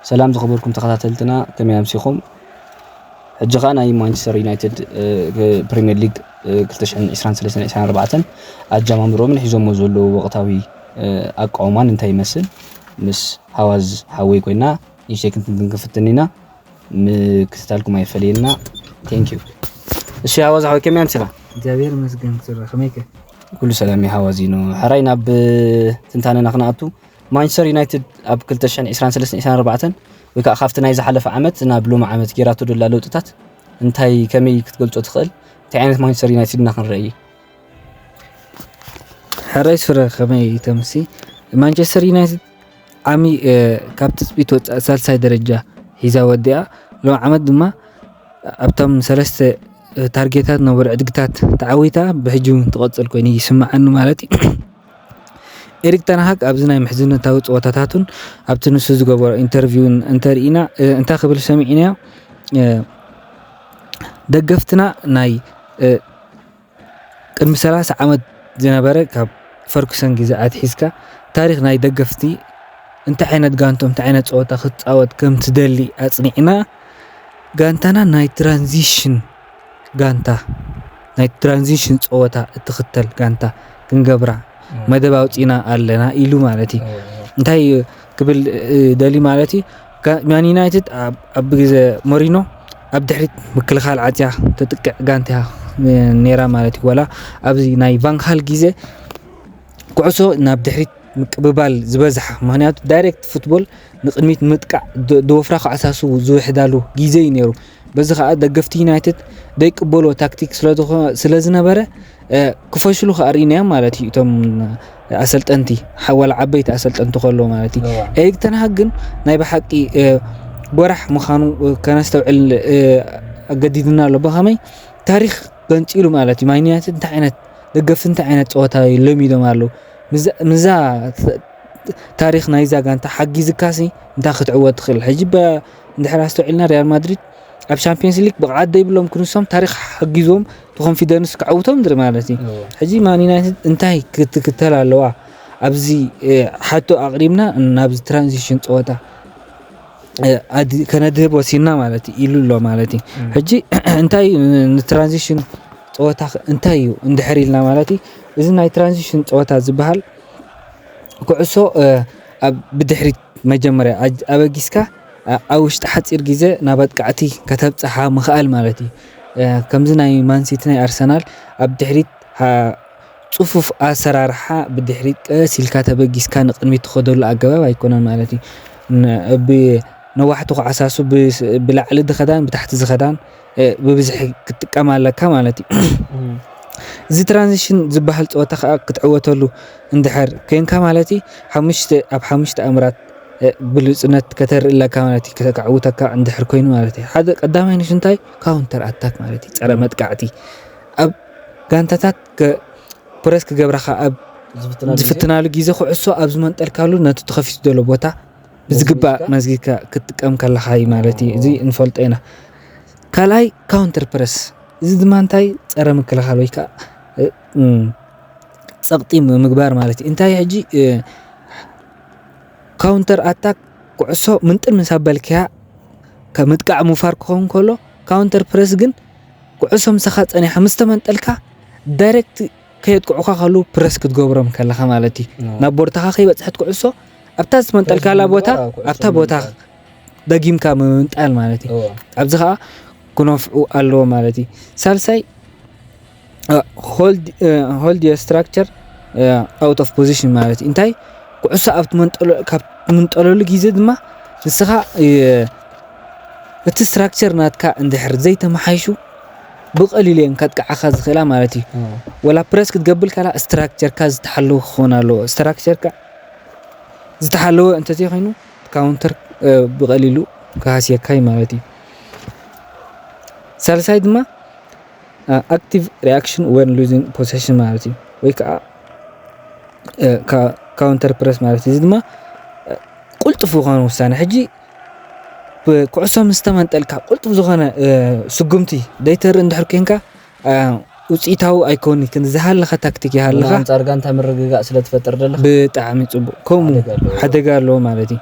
ሰላም ዝኸበርኩም ተኸታተልትና፣ ከመይ ኣምሲኹም? ሕጂ ኸኣ ናይ ማንቸስተር ዩናይትድ፣ እ፣ ፕሪምየር ሊግ፣ እ፣ ክልተ ሽሕን ዕስራን ሰለስተን ዕስራን ኣርባዕተን ኣጀማምርኦምን ሒዞሞ ዘለዉ ወቕታዊ፣ እ፣ ኣቃውማን እንታይ ይመስል ምስ ሃዋዝ ሓወይ ኮይና ንእሽተይ ክንትንትን ክንፍትን ኢና። ምክትታልኩም ኣይፈለየና። Thank you። እሺ ሃዋዝ ሓወይ ከመይ ኣምሲኻ? እግዚኣብሔር ይመስገን። ስራ ከመይከ? ኩሉ ሰላም እዩ ሃዋዚኖ። ሕራይ ናብ ትንታነና ክንኣቱ። ማንቸስተር ዩናይትድ ኣብ ክልተ ሽሕን ዕስራን ሰለስተን ዕስራን ኣርባዕተን ወይ ከዓ ካብቲ ናይ ዝሓለፈ ዓመት ናብ ሎሚ ዓመት ጌራቶ ደላ ለውጥታት እንታይ ከመይ ክትገልጾ ትኽእል? እንታይ ዓይነት ማንቸስተር ዩናይትድ ኢና ክንርኢ? ሕራይ ሱረ ከመይ ተምሲ? ማንቸስተር ዩናይትድ ዓሚ፣ እ፣ ካብ ትጽቢት ወጻኢ ሳልሳይ ደረጃ ሒዛ ወዲኣ። ሎም ዓመት ድማ ኣብቶም ሰለስተ፣ እ፣ ታርጌታት ነበሩ ዕድግታት ተዓዊታ ብሕጂ እውን ትቐጽል ኮይኑ ይስምዓኒ ማለት እዩ። ኤሪክ ተንሃግ ኣብዚ ናይ ምሕዝነታዊ ጸወታታቱን ኣብቲ ንሱ ዝገበሮ ኢንተርቪውን እንተርኢና፣ እ፣ እንታይ ክብል ሰሚዕናዮ? እ፣ ደገፍትና ናይ፣ እ፣ ቅድሚ ሰላሳ ዓመት ዝነበረ ካብ ፈርኩሰን ግዜ ኣትሒዝካ ታሪኽ ናይ ደገፍቲ እንታይ ዓይነት ጋንቶም እንታይ ዓይነት ጸወታ ክትጻወት ከም ትደሊ ኣጽኒዕና ጋንታና ናይ ትራንዚሽን ጋንታ ናይ ትራንዚሽን ጸወታ እትኽተል ጋንታ ክንገብራ እም። መደብ ኣውጺና ኣለና ኢሉ ማለት እዩ። እም፣ እም። እንታይ ክብል፣ እ፣ ደሊ ማለት እዩ? ጋ-፣ ማን ዩናይትድ ኣብ፣ ኣብ ግዜ ሞሪኖ ኣብ ድሕሪት ምክልኻል ዓጽያ ተጥቅዕ ጋንታ እያ፣ እ፣ ነይራ ማለት እዩ። ዋላ ኣብዚ ናይ ቫንሃል ግዜ ኩዕሶ ናብ ድሕሪት ምቅብባል ዝበዝሓ፣ ምኽንያቱ ዳይሬክት ፉትቦል ንቕድሚት ምጥቃዕ ዶ-፣ ዶፍራ ክዓሳሱ ዝውሕዳሉ ግዜ እዩ ነይሩ። በዚ ኸኣ ደገፍቲ ዩናይትድ ደይቅበልዎ ታክቲክ ስለ ዝኾ-፣ ስለ ዝነበረ፣ እ፣ ክፈሽሉ ኸኣ ርኢናዮም ማለት እዩ። እቶም ኣሰልጠንቲ፣ ሓ-፣ ዋላ ዓበይቲ ኣሰልጠንቲ ከለዉ ማለት እዩ። እዋ። ኤሪክ ተንሃግ ግን ናይ ብሓቂ፣ እ፣ ጎራሕ ምዃኑ፣ እ፣ ከነስተውዕል፣ እ፣ ኣገዲድና ኣሎ። ብኸመይ? ታሪኽ ገንጺሉ ማለት እዩ። ማን ዩናይትድ እንታይ ዓይነት ደገፍቲ እንታይ ዓይነት ጸወታ ለሚዶም ኣለዉ። ምዛ፣ ምዛ ት-፣ ታሪኽ ናይዛ ጋንታ ሓጊዝካሲ እንታይ ክትዕወት ትኽእል? ሕጂ በ-፣ እንድሕር ኣስተውዒልና ሪያል ማድሪድ ኣብ ሻምፒየንስ ሊግ ብቕዓት ዘይብሎም ክንሶም ታሪኽ ሓጊዝዎም እቲ ኮንፊደንስ ክዓውቶም ድሪ ማለት እዩ። እዎ። ሕጂ ማን ዩናይትድ እንታይ ክትክተል ኣለዋ? ኣብዚ፣ እ፣ ሓቶ ኣቕሪብና ናብዚ ትራንዚሽን ጸወታ፣ እ፣ ኣድ-፣ ከነድህብ ወሲንና ማለት እዩ ኢሉ ኣሎ ማለት እዩ። እም። ሕጂ እንታይ ን-፣ ንትራንዚሽን ጸወታ ኸ እንታይ እዩ እንድሕር ኢልና ማለት እዩ፣ እዚ ናይ ትራንዚሽን ጸወታ ዝበሃል ኩዕሶ፣ እ፣ ኣብ ብድሕሪት መጀመርያ ኣጅ-፣ ኣበጊስካ፣ ኣ-፣ ኣብ ውሽጢ ሓጺር ግዜ ናብ ኣጥቃዕቲ ከተብጽሓ ምኽኣል ማለት እዩ። እ፣ ከምዚ ናይ ማንሲቲ ናይ ኣርሰናል ኣብ ድሕሪት ሃ-፣ ጽፉፍ ኣሰራርሓ ብድሕሪት ቀስ ኢልካ ተበጊስካ ንቕድሚት ትኸደሉ ኣገባብ ኣይኮነን ማለት እዩ። ን-፣ ብ-፣ ነዋሕቲ ክዓሳሱ ብ-፣ ብላዕሊ ዝኸዳን ብታሕቲ ዝኸዳን፣ እ፣ ብብዝሒ ክትጥቀም ኣለካ ማለት እዩ። እም። እዚ ትራንዚሽን ዝበሃል ጸወታ ከኣ ክትዕወተሉ እንድሕር ኮንካ ማለት እዩ፣ ሓሙሽተ፣ ኣብ ሓሙሽተ ኣምራት፣ እ፣ ብሉጽነት ከተርኢ ኣለካ ማለት እዩ፣ ከተዕውተካ እንድሕር ኮይኑ ማለት እዩ። ሓደ ቀዳማይ ንሱ እንታይ? ካውንተር ኣታክ ማለት እዩ፣ ጸረ መጥቃዕቲ። ኣብ ጋንታታት ከ-፣ ፕረስ ክገብራኻ ኣብ ዝፍትናሉ ግዜ? ዝፍትናሉ ግዜ ኩዕሶ ኣብ ዝመንጠልካሉ ነቲ ተኸፊቱ ዘሎ ቦታ ብዝግባእ መዝጊብካ? መዝጊብካ ክትጥቀም ከለኻ እዩ ማለት እዩ። እዚ ንፈልጦ ኢና። ካልኣይ ካውንተር ፕረስ፣ እዚ ድማ እንታይ? ጸረ ምክልኻል ወይ ከዓ፣ እ፣ እም፣ ጸቕጢ ምግባር ማለት እዩ። እንታይ ሕጂ፣ እ፣ ካውንተር ኣታክ ኩዕሶ ምንጥል ምስ ኣበልክያ ካብ ምጥቃዕ ምውፋር ክኸውን ከሎ፣ ካውንተር ፕረስ ግን ኩዕሶ ምሳኻ ጸኒሓ ምስ ተመንጠልካ ዳይሬክት ከየጥቅዑኻ ከለዉ ፕረስ ክትገብሮም ከለኻ ማለት እዩ። እዎ። ናብ ቦርታኻ ከይበጽሐት ኩዕሶ ኣብታ ዝተመንጠልካላ ፕረስ ቦታ፣ ምግባር፣ ኣብ ኩዕሶ ኣብታ ቦታ ምምንጣል። ደጊምካ ምምንጣል ማለት እዩ። እዎ። ኣብዚ ኸኣ ክነፍዑ ኣለዎ ማለት እዩ። ሳልሳይ፣ እ፣ hold፣ እ፣ hold your structure፣ እ፣ out of position ማለት እዩ። እንታይ? ኩዕሶ ኣብ ትመንጠሎ-፣ ካብ ትምንጠለሉ ግዜ ድማ ንስኻ፣ እ፣ እቲ ስትራክቸር ናትካ እንድሕር ዘይተመሓይሹ ብቐሊሉ እየን ከጥቅዓኻ ዝኽእላ ማለት እዩ። እዎ። ወላ ፕረስ ክትገብር ከላ ስትራክቸርካ ዝተሓለወ ክኸውን ኣለዎ። ስትራክቸርካ ዝተሓለወ እንተዘይኮይኑ ካውንተር፣ እ፣ ብቐሊሉ ክሃስየካ እዩ ማለት እዩ። ሳልሳይ ድማ፣ እ፣ active reaction when losing possession ማለት እዩ። ወይ ከዓ፣ እ፣ ካ-፣ ካውንተር ፕረስ ማለት እዩ። እዚ ድማ፣ እ፣ ቁልጡፍ ዝኾነ ውሳነ። ሕጂ ብኩዕሶ ምስ ተመንጠልካ ቁልጡፍ ዝኾነ፣ እ፣ ስጉምቲ ደይተርኢ እንድሕር ኮንካ፣ እ፣ ውፅኢታዊ ኣይኮን። ግን ዝሃለኸ ታክቲክ ይሃለኻ። ንኣንጻር ጋንታ ምርግጋእ ስለ ትፈጥር ዘለኻ ብጣዕሚ ጽቡቕ። ከምኡ ሓደጋ ኣለዎ። ሓደጋ ኣለዎ ማለት እዩ።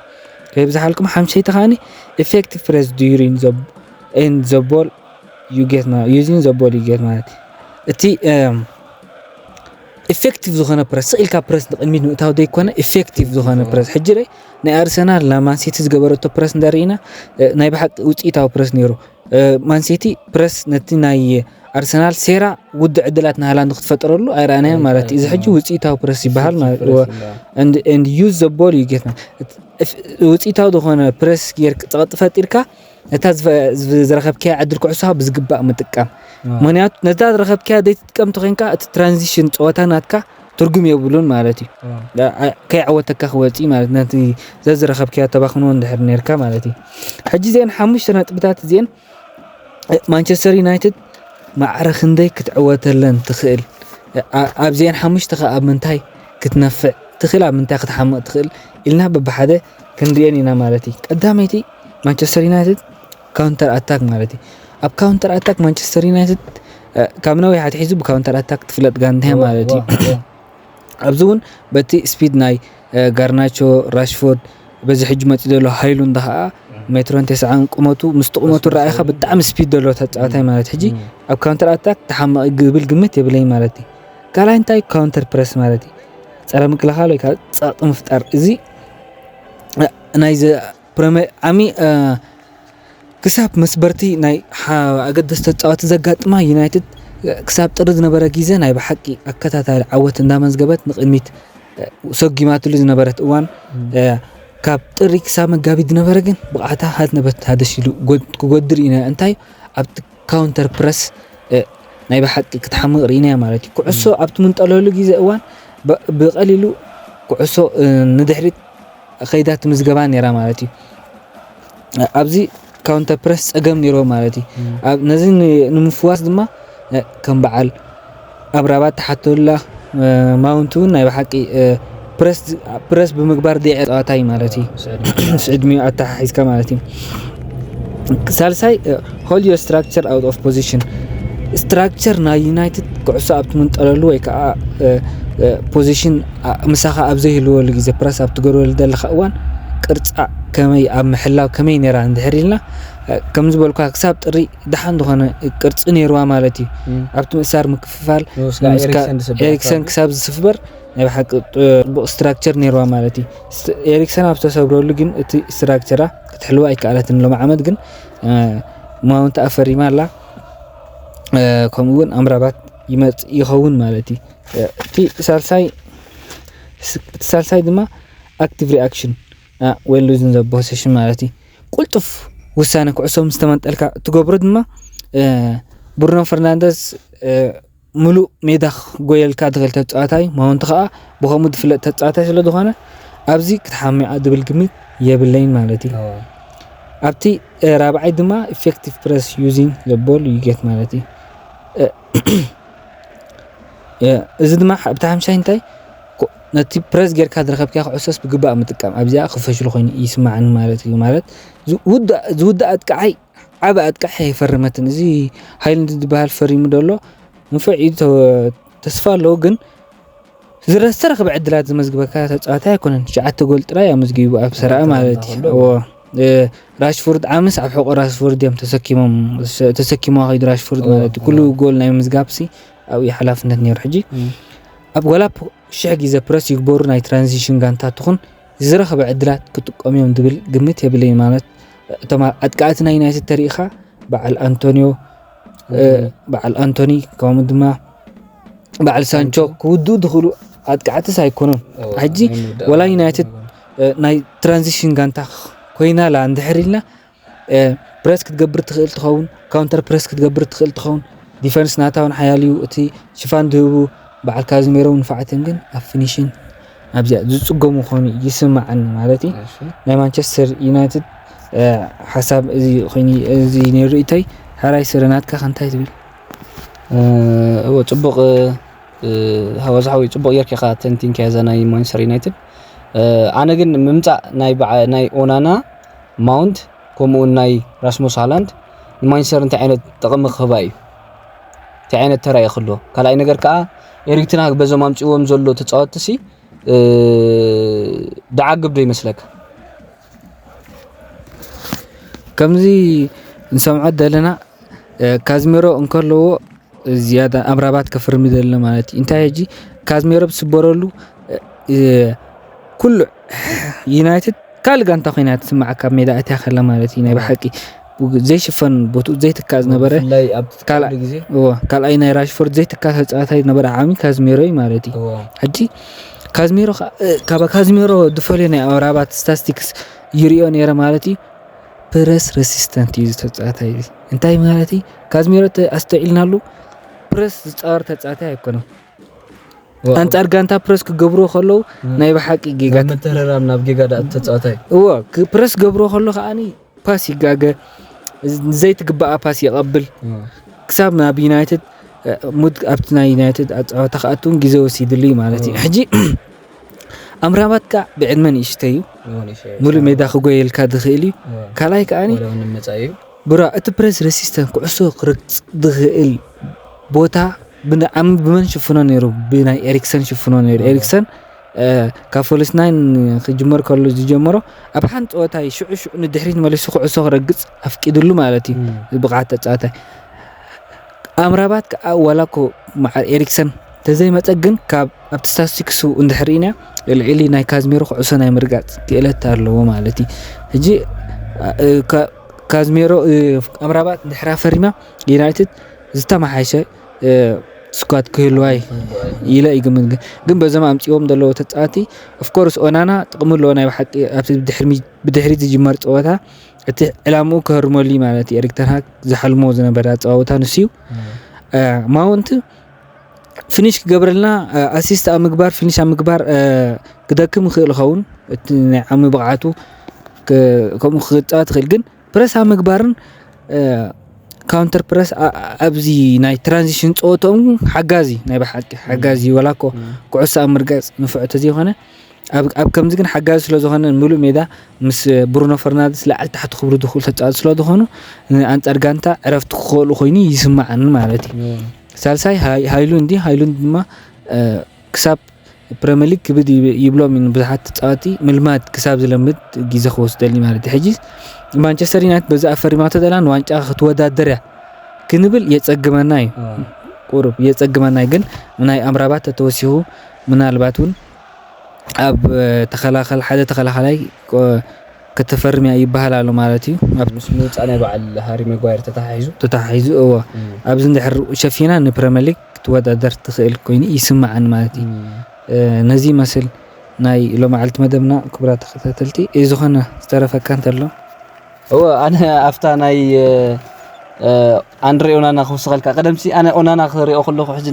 ከይብዝሓልኩም። ሓምሸይቲ ከዓኒ effective press during the and the ball you get ማለት using the ball you get ማለት እቲ effective ዝኾነ ፕረስ ስቕ ኢልካ ፕረስ ንቕድሚት ምእታው ዘይኮነ effective ዝኾነ ፕረስ። ሕጂ ርእ ናይ ኣርሰናል ናብ ማንሲቲ ዝገበረቶ ፕረስ እንዳ ርኢና ናይ ብሓቂ ውፅኢታዊ ፕረስ ነይሩ። ማንሲቲ ፕረስ ነቲ ናይ ኣርሰናል ሴራ ውድእ ዕድላት ንሃላንድ ክትፈጥረሉ ኣይረኣናዮን ማለት እዩ። እዚ ሕጂ ውፅኢታዊ ፕረስ ይበሃል ማለት እዩ። And use the ball you get ውፅኢታዊ ዝኾነ ፕረስ ጌር ፈጢርካ ነታ ዝረኸብካያ ዕድል ኩዕሶኻ ብዝግባእ ምጥቃም። ምክንያቱ ነዛ ዝረኸብካያ ዘይትጥቀም ተኮይንካ እቲ ትራንዚሽን ፀወታ ናትካ ትርጉም የብሉን ማለት እዩ። ከይዓወተካ ክወፂ ማለት ነቲ ዘዝረኸብካያ ተባኽኖ እንድሕር ነርካ ማለት እዩ። ሕጂ እዚአን ሓሙሽተ ነጥብታት እዚአን ማንቸስተር ዩናይትድ ማዕረ ክንደይ ክትዕወተለን ትኽእል ኣብዚአን ሓሙሽተ ከ ኣብ ምንታይ ክትነፍዕ ትኽእል ኣብ ምንታይ ክትሓምቕ ትኽእል ኢልና በብሓደ ክንሪአን ኢና ማለት እዩ። ቀዳመይቲ ማንቸስተር ዩናይትድ ካውንተር ኣታክ ማለት እዩ። ኣብ ካውንተር ኣታክ ማንቸስተር ዩናይትድ ካብ ነዊሕ ኣትሒዙ ብካውንተር ኣታክ ትፍለጥ ጋንታ ማለት እዩ። ኣብዚ እውን በቲ ስፒድ ናይ ጋርናቾ፣ ራሽፎርድ በዚ ሕጂ መፂኡ ዘሎ ሃይሉንዳ ከዓ ሜትሮን ተስዓን ቁመቱ ምስቲ ቁመቱ ረኣይካ ብጣዕሚ ስፒድ ዘለዎ ተፃዋታይ ማለት ሕጂ ኣብ ካውንተር ኣታክ ተሓመቐ ግብል ግምት የብለይ ማለት እዩ። ካልኣይ እንታይ ካውንተር ፕረስ ማለት እዩ። ፀረ ምክልኻል ወይ ከዓ ፀቕጢ ምፍጣር እዚ ናይ ዓሚ ክሳብ መስበርቲ ናይ ኣገደስቲ ተፃወቲ ዘጋጥማ ዩናይትድ ክሳብ ጥሪ ዝነበረ ግዜ ናይ ብሓቂ ኣከታታሊ ዓወት እንዳመዝገበት ንቕድሚት ሰጒማትሉ ዝነበረት እዋን ካብ ጥሪ ክሳብ መጋቢት ዝነበረ ግን ብቕዓታ ሃት ነበርት ሃደሽ ኢሉ ክጎድር እዩ እንታይ ኣብቲ ካውንተር ፕረስ ናይ ብሓቂ ክትሓምቕ ርኢናያ ማለት እዩ። ኩዕሶ ኣብ ትምንጠለሉ ግዜ እዋን ብቐሊሉ ኩዕሶ ንድሕሪት ከይዳ ትምዝገባ ነይራ ማለት እዩ። ኣብዚ ካውንተር ፕረስ ጸገም ነይርዎ ማለት እዩ። ነዚ ንምፍዋስ ድማ ከም በዓል ኣብ ራባት ተሓተሉላ ማውንት እውን ናይ ብሓቂ ፕረስ ብምግባር ዲዐ ጸዋታይ ማለት እዩ። ምስ ዕድሚኡ ኣተሓሒዝካ ማለት እዩ። ሳልሳይ hold your structure out of position። ስትራክቸር ናይ ዩናይትድ ኩዕሶ ኣብ ትምንጠለሉ ወይ ከዓ ፖዚሽን ምሳኻ ኣብ ዘይህልወሉ ግዜ ፕረስ ኣብ ትገብረሉ ዘለካ እዋን ቅርፃ ከመይ ኣብ ምሕላው ከመይ ነይራ እንድሕር ኢልና ከም ዝበልኳ ክሳብ ጥሪ ደሓን ዝኾነ ቅርፂ ነይርዋ ማለት እዩ። ኣብቲ ምእሳር ምክፍፋል ኤሪክሰን ክሳብ ዝስፍበር ናይ ብሓቂ ፅቡቕ ስትራክቸር ነይርዋ ማለት እዩ። ኤሪክሰን ኣብ ዝተሰብረሉ ግን እቲ ስትራክቸራ ክትሕልዋ ኣይከኣለትን። ሎም ዓመት ግን ማውንት ኣፈሪማ ኣላ። ከምኡ እውን ኣምራባት ይመፅእ ይኸውን ማለት እዩ። እቲ ሳልሳይ እቲ ሳልሳይ ድማ ኣክቲቭ ሪኣክሽን ዌል ሉዚንግ ዘ ፖሴሽን ማለት እዩ። ቁልጡፍ ውሳነ ኩዕሶ ምስ ተመንጠልካ እትገብሮ ድማ ብሩኖ ፈርናንደዝ ምሉእ ሜዳ ክጎየልካ ዝኽእል ተፃዋታይ ማውንት ከዓ ብኸምኡ ዝፍለጥ ተፃዋታይ ስለ ዝኾነ ኣብዚ ክትሓምያ ዝብል ግምት የብለይን ማለት እዩ። ኣብቲ ራብዓይ ድማ ኢፌክቲቭ ፕረስ ዩዚንግ ዘ ቦል ዩ ጌት ማለት እዩ። እዚ ድማ ብቲ ሓምሻይ እንታይ ነቲ ፕረስ ጌርካ ዝረኸብካ ኩዕሶስ ብግባእ ምጥቃም ኣብዚኣ ክፈሽሉ ኮይኑ ይስማዓኒ ማለት እዩ። ማለት ዝውዳእ ኣጥቃዓይ ዓብ ኣጥቃሒ ኣይፈርመትን። እዚ ሃይልንድ ዝበሃል ፈሪሙ ዘሎ ንፍዕ እዩ ተስፋ ኣለዎ ግን ዝተረኽበ ዕድላት ዝመዝግበካ ተፃዋታይ ኣይኮነን። ትሽዓተ ጎል ጥራይ ኣመዝጊቡ ኣብ ሰራኣ ማለት እዩ። ራሽፎርድ ዓምስ ኣብ ሕቆ ራሽፎርድ እዮም ተሰኪሞም ተሰኪሞ ከይዱ ራሽፎርድ ማለት እዩ። ኩሉ ጎል ናይ ምዝጋብ ሲ ኣብኡ ሓላፍነት ነይሩ። ሕጂ ኣብ ወላ ሽሕ ግዜ ፕረስ ይግበሩ ናይ ትራንዚሽን ጋንታ ትኹን ዝረኸበ ዕድላት ክጥቀሙ እዮም ዝብል ግምት የብለይ ማለት እቶም ኣጥቃዕቲ ናይ ዩናይትድ ተሪኢኻ በዓል ኣንቶኒዮ በዓል ኣንቶኒ ከምኡ ድማ በዓል ሳንቾ ክውድኡ ዝኽእሉ ኣጥቃዕትስ ኣይኮኑን። ሕጂ ወላ ዩናይትድ ናይ ትራንዚሽን ጋንታ ኮይና ላ እንድሕር ኢልና ፕረስ ክትገብር ትኽእል ትኸውን፣ ካውንተር ፕረስ ክትገብር ትኽእል ትኸውን። ዲፈንስ ናታ እውን ሓያል እዩ። እቲ ሽፋን ዝህቡ በዓል ካዝሜሮ ንፋዓትን ግን ኣብ ፊኒሽን ኣብዚኣ ዝፅገሙ ክኾኑ ይስማዓኒ ማለት እዩ። ናይ ማንቸስተር ዩናይትድ ሓሳብ እዚ ኮይኑ እዚ ነይሩ ርእይቶይ። ሓራይ ስረ ናትካ ከ እንታይ ትብል? እዎ ፅቡቕ ሃወዝሓዊ ፅቡቕ ጌርካ ኢኻ ተንቲንካ እዛ ናይ ማንቸስተር ዩናይትድ። ኣነ ግን ምምፃእ ናይ በዓ- ናይ ኦናና ማውንት ከምኡ እውን ናይ ራስሙስ ሃላንድ ንማንቸስተር እንታይ ዓይነት ጥቕሚ ክህባ እዩ? እንታይ ዓይነት ተራ እዩ ክህልዎ? ካልኣይ ነገር ከዓ ኤሪክ ተን ሃግ በዞም ኣምፅእዎም ዘሎ ተፃወትቲ ሲ ደዓግብ ዶ ይመስለካ? ከምዚ ንሰምዖ ዘለና ካዝሜሮ እንከለዎ ዝያዳ ኣምራባት ከፍርም ይደሊ ማለት እዩ። እንታይ ሕጂ ካዝሜሮ ብስበረሉ ኩሉ ዩናይትድ ካልእ ጋንታ ኮይና ትስማዓካ ኣብ ሜዳ ኣትያ ከላ ማለት እዩ። ናይ ብሓቂ ዘይሽፈን ቦትኡ ዘይትካእ ዝነበረ ካልኣይ ናይ ራሽፎርድ ዘይትካእ ተፃዋታይ ዝነበረ ዓሚ ካዝሜሮ እዩ ማለት እዩ። ሕጂ ካዝሜሮ ካብ ካዝሜሮ ዝፈልዮ ናይ ኣምራባት ስታስቲክስ ይሪኦ ነይረ ማለት እዩ። ፕረስ ረሲስተንት እዩ ዝተፃዋታይ እዚ። እንታይ ማለት እዩ? ካዝሜሮ ኣስተውዒልናሉ ፕረስ ዝፃወር ተፃዋታይ ኣይኮነን። ኣንጻር ጋንታ ፕረስ ክገብርዎ ከለዉ ናይ ብሓቂ ጌጋ መተረራም ናብ ጌጋ ዳ ተጻዋታይ እዎ ፕረስ ገብሮ ከሎ ከዓኒ ፓስ ይጋገ፣ ዘይትግባኣ ፓስ ይቐብል። ክሳብ ናብ ዩናይትድ ሙድ ኣብቲ ናይ ዩናይትድ ኣጻወታ ክኣትውን ግዜ ወሲድሉ እዩ ማለት እዩ። ሕጂ ኣምራባት ከዓ ብዕድመ ንእሽተይ እዩ፣ ሙሉእ ሜዳ ክጎየልካ ዝኽእል እዩ። ካልኣይ ከዓኒ ወለውን መጻኢ እዩ ብራ እቲ ፕረስ ረሲስተን ኩዕሶ ክረግጽ ዝኽእል ቦታ ብንዓም ብመን ሽፍኖ ነይሩ? ብናይ ኤሪክሰን ሽፍኖ ነይሩ። ኤሪክሰን ካብ ፎልስ ናይን ክጅመር ከሎ ዝጀመሮ ኣብ ሓንቲ ፀወታ እዩ ሽዑ ሽዑ ንድሕሪት መሊሱ ኩዕሶ ክረግጽ ኣፍቂድሉ ማለት እዩ። ብቕዓት ተፃዋታይ ኣምራባት ከዓ ዋላ ኮ መዓር ኤሪክሰን ተዘይመፀ ግን ካብ ኣብቲ ስታስቲክሱ እንድሕር ኢና ልዕሊ ናይ ካዝሜሮ ኩዕሶ ናይ ምርጋፅ ክእለት ኣለዎ ማለት እዩ። ሕጂ ካዝሜሮ ኣምራባት እንድሕራ ፈሪማ ዩናይትድ ዝተመሓሸ ስኳድ ክህልዋ ኢለ ይግምት። ግን በዞም ኣምፅዎም ዘለዎ ተፃዋቲ ኦፍኮርስ ኦናና ጥቕሚ ኣለዎ ናይ ብሓቂ ኣብቲ ብድሕሪት ዝጅመር ፀወታ እቲ ዕላምኡ ክህርመሉ ማለት እዩ። ኤሪክ ተንሃግ ዝሓልሞ ዝነበረ ኣፀዋውታ ንሱ እዩ። ማውንት ፊኒሽ ክገብረልና ኣሲስት ኣብ ምግባር ፊኒሽ ኣብ ምግባር ክደክም ይኽእል ይኸውን እቲ ናይ ዓሚ ብቕዓቱ ከምኡ ክፃወት ይኽእል ግን ፕረስ ኣብ ምግባርን ካውንተር ፕረስ ኣብዚ ናይ ትራንዚሽን ፀወትኦም ሓጋዚ ናይ ብሓቂ ሓጋዚ ወላ እኮ ኩዕሶ ኣብ ምርጋፅ ንፍዑ ተዘይኮነ ኣብ ከምዚ ግን ሓጋዚ ስለዝኾነ ሙሉእ ሜዳ ምስ ብሩኖ ፈርናንደስ ላዕሊ ታሕቲ ክብሩ ዝኽእሉ ተፃወቲ ስለዝኾኑ ኣንፃር ጋንታ ዕረፍቲ ክኽእሉ ኮይኑ ይስማዓኒ ማለት እዩ። ሳልሳይ ሃይሉንዲ ሃይሉንዲ ድማ ክሳብ ፕረምየር ሊግ ክብድ ይብሎም እዩ ብዙሓት ተፃወቲ ምልማድ ክሳብ ዝለምድ ግዜ ክወስደሉ ማለት እዩ። ሕጂ ማንቸስተር ዩናይትድ በዚ ኣፈሪማቶ ዘላ ንዋንጫ ክትወዳደር እያ ክንብል የፀግመና እዩ። ቁሩብ የፀግመና እዩ ግን ናይ ኣምራባት ተተወሲኹ ምናልባት እውን ኣብ ተኸላኸል ሓደ ተኸላኸላይ ከተፈርም እያ ይበሃል ኣሎ ማለት እዩ። ኣብ ምስ ምውፃእ ናይ በዓል ሃሪ መጓየር ተተሓሒዙ ተተሓሒዙ እዎ ኣብዚ እንድሕር ሸፊና ንፕረምየር ሊግ ክትወዳደር ትኽእል ኮይኑ ይስማዓኒ ማለት እዩ። ነዚ ይመስል ናይ ሎማዓልቲ መደብና ክቡራት ተኸታተልቲ። እዚ ዝኾነ ዝተረፈካ እንተሎ እወ ኣነ ኣብታ ናይ ኣንድሬ ኦናና ክውስኸልካ ቀደምሲ ኣነ ኦናና ክሪኦ ከለኹ ሕጂ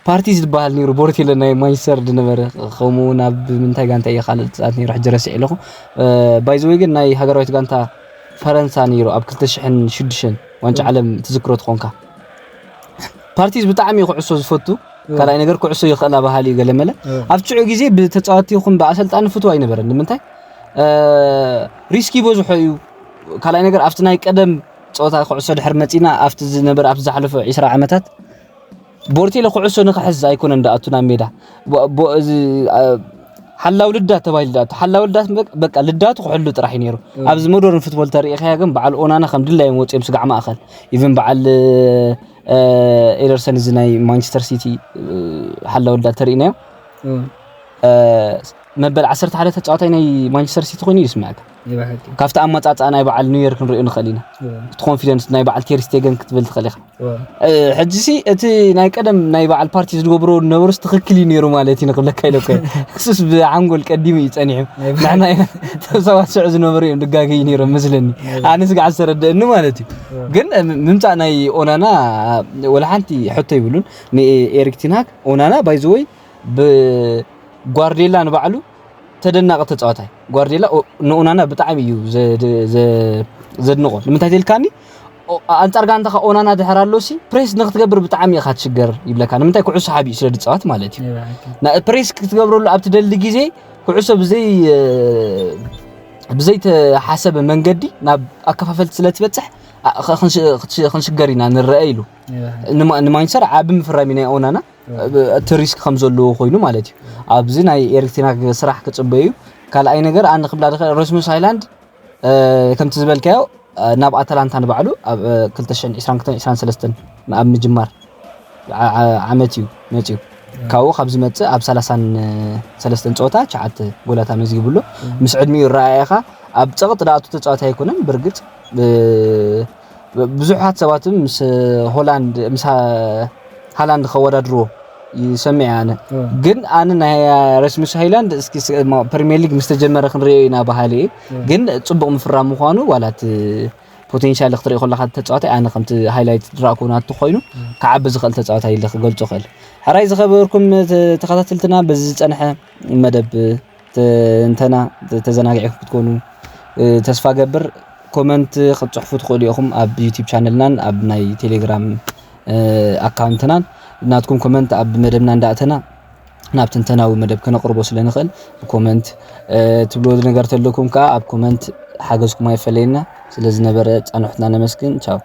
ፓርቲ ዝበሃል ነይሩ ቦርቴለ ናይ ማንቸስተር ዝነበረ ከምኡ እውን ኣብ ምንታይ ጋንታ እየ ካልእ ዝፃወት ነይሩ ሕጂ ረሲዐ ኣለኹ። ባይዘወይ ግን ናይ ሃገራዊት ጋንታ ፈረንሳ ነይሩ ኣብ ክልተ ሽሕን ሽዱሽተን ዋንጫ ዓለም ትዝክሮ ትኾንካ ፓርቲዝ ብጣዕሚ እዩ ኩዕሶ ዝፈቱ ካልኣይ ነገር ኩዕሶ ይኽእላ በሃሊ እዩ ገለመለ ኣብ ሽዑ ግዜ ብተፃወቲ ይኹን ብኣሰልጣኒ ፍትዋ ኣይነበረን ንምንታይ ሪስክ ይበዝሖ እዩ ካልኣይ ነገር ኣብቲ ናይ ቀደም ፀወታ ኩዕሶ ድሕር መፂና ኣብቲ ዝነበረ ኣብቲ ዝሓለፈ ዒስራ ዓመታት ቦርቴለ ኩዕሶ ንክሕዝ ኣይኮነን ደኣቱ ናብ ሜዳ ሓላው ልዳት ተባሂሉ ደኣቱ ሓላው ልዳት በቃ ልዳቱ ክሕሉ ጥራሕ እዩ ነይሩ ኣብዚ ሞደርን ፉትቦል ተሪኢኻያ ግን በዓል ኦናና ከም ድላዮም ወፂኦም ስጋዕ ማእኸል ኢቨን በዓል ኤደርሰን እዚ ናይ ማንቸስተር ሲቲ ሓላው ልዳት ተሪኢናዮ መበል ዓሰርተ ሓደ ተፃዋታይ ናይ ማንቸስተር ሲቲ ኮይኑ ይስምዐካ ካብቲ ኣመፃፅኣ ናይ በዓል ኒውዮር ክንሪኦ ንኽእል ኢና እቲ ኮንፊደንስ ናይ በዓል ቴሪስቴገን ክትብል ትኽእል ኢኻ ሕጂ ሲ እቲ ናይ ቀደም ናይ በዓል ፓርቲ ዝገብሮ ነበሩስ ትኽክል እዩ ነይሩ ማለት እዩ ንክብለካ ኢለ እኮ እሱስ ብዓንጎል ቀዲሙ እዩ ፀኒሑ ንሕና ሰባት ስዑ ዝነበሩ እዮም ድጋገ እዩ ነይሮም መስለኒ ኣነ ስጋዕ ዝተረደእኒ ማለት እዩ ግን ምምፃእ ናይ ኦናና ወላ ሓንቲ ሕቶ ይብሉን ንኤሪክ ቲንሃግ ኦናና ባይዘወይ ብጓርዴላ ንባዕሉ ተደናቂ ተፃዋታይ ጓርዴላ ንኡናና ብጣዕሚ እዩ ዘድንቆ ንምንታይ ተልካኒ ኣንፃር ጋንታኻ ኦናና ድሕር ኣሎ ሲ ፕሬስ ንክትገብር ብጣዕሚ ኢኻ ትሽገር ይብለካ ንምንታይ ኩዕሶ ሓቢኡ ስለ ድፃወት ማለት እዩ ፕሬስ ክትገብረሉ ኣብ ትደሊ ግዜ ኩዕሶ ብዘይ ብዘይተሓሰበ መንገዲ ናብ ኣከፋፈልቲ ስለ ትበፅሕ ክንሽገር ኢና ንረአ ኢሉ ንማንቸስተር ዓቢ ምፍራም ናይ ኦናና እቲ ሪስክ ከም ዘለዎ ኮይኑ ማለት እዩ ኣብዚ ናይ ኤሪክ ቴን ሃግ ስራሕ ክፅበዩ ካልኣይ ነገር ኣነ ክብላ ራስሙስ ሃይላንድ ከምቲ ዝበልካዮ ናብ ኣታላንታ ንባዕሉ ኣብ ክልተ ሽሕን ዕስራን ክልተን ዕስራን ሰለስተን ኣብ ምጅማር ዓመት እዩ መፅዩ። ካብኡ ካብ ዝመፅእ ኣብ ሰላሳን ሰለስተን ፀወታ ትሽዓተ ጎላት ኣመዝጊቡ ኣሎ። ምስ ዕድሚኡ ይረኣየኻ ኣብ ፀቕጢ ዝኣቱ ተፃዋታይ ኣይኮነን። ብርግፅ ብዙሓት ሰባት ምስ ሆላንድ ምስ ሃላንድ ከወዳድርዎ ይሰምዕ ኣነ። ግን ኣነ ናይ ራስሙስ ሃይላንድ እስኪ ፕሪሚየር ሊግ ምስ ተጀመረ ክንሪኦ ኢና በሃሊ እየ። ግን ፅቡቕ ምፍራም ምዃኑ ዋላ እቲ ፖቴንሻል ክትርኢ ከለካ ተፃዋታይ ኣነ ከምቲ ሃይላይት ዝረእኩ ናቱ ኮይኑ ክዓቢ ዝኽእል ተፃዋታይ ኢለ ክገልፆ ክእል። ሕራይ ዝኸበርኩም ተኸታተልትና በዚ ዝፀንሐ መደብ ትንተና ተዘናጊዕኩም ክትኮኑ ተስፋ ገብር። ኮመንት ክትፅሕፉ ትኽእሉ ኢኹም ኣብ ዩቲብ ቻነልናን ኣብ ናይ ቴሌግራም ኣካውንትናን። ናትኩም ኮመንት ኣብ መደብና እንዳእተና ናብ ትንተናዊ መደብ ከነቕርቦ ስለ ንኽእል ኮመንት ትብልዎ ነገር ተለኩም ከዓ ኣብ ኮመንት ሓገዝኩም ኣይፈለየና። ስለ ዝነበረ ፃንሑትና ነመስግን። ቻው።